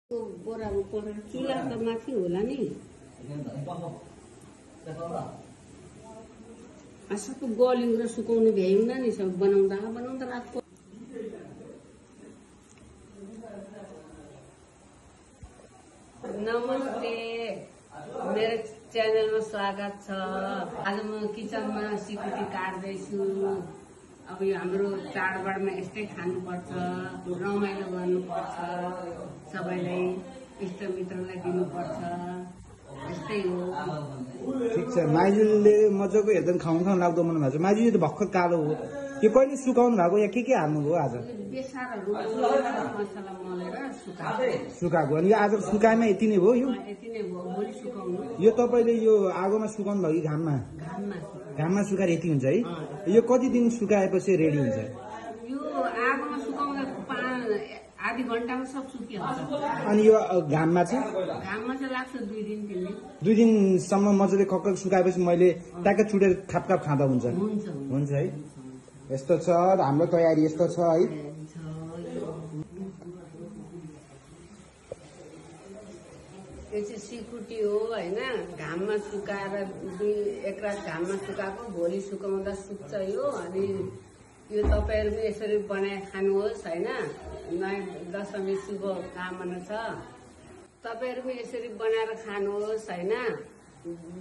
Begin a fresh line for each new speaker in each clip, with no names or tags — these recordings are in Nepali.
बोरामा परेर चुला त माथि होला नि सबै गल्यौँ र सुकाउनु भ्यायौँ न नि सब बनाउँदा रात नमस्ते मेरो च्यानलमा स्वागत छ। आज म किचनमा सिकुटी काट्दैछु। अब यो हाम्रो चाडबाडमा यस्तै खानुपर्छ, रमाइलो गर्नुपर्छ, सबैलाई इष्टमित्रलाई दिनुपर्छ, यस्तै हो।
ठिक छ, माइजूले मजाको हेर्दा खाउँ लाग्दो मन भएको छ। माइजू त भर्खर कालो हो, यो कहिले सुकाउनु भएको या के हाल्नुभयो आज?
बेसारहरू मसला मलेर
सुकाएको अनि आज सुकाएमा यति नै भयो?
यति नै भयो, भोलि सुकाउनु।
यो तपाईँले यो आगोमा सुकाउनु भयो कि घाममा? घाममा सुकाएर यति हुन्छ है। यो कति दिन सुकाएपछि रेडी हुन्छ?
यो आगोमा सुकाउँदा आधी घन्टामा सब सुकिहाल्छ।
अनि यो घाममा चाहिँ?
घाममा चाहिँ लाग्छ 2 दिन 3 दिन।
2 दिनसम्म मजाले खक्क सुकाएपछि मैले ट्याक्क छुटेर खापखाप खाँदा हुन्छ? हुन्छ है। यस्तो छ हाम्रो तयारी, यस्तो छ है।
यो चाहिँ सिकुटी हो हैन, घाममा सुकाएर 1 रात घाममा सुकाएको, भोलि सुकाउँदा सुक्छ यो। अनि यो तपाईहरु पनि यसरी बनाएर खानुहोस् हैन। नयाँ दशमी शुभ कामना छ। तपाईहरु पनि यसरी बनाएर खानुहोस् हैन।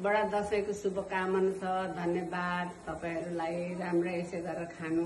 बडा दशैंको शुभकामना छ। धन्यवाद तपाईहरुलाई। राम्रो यसै गरेर खानु।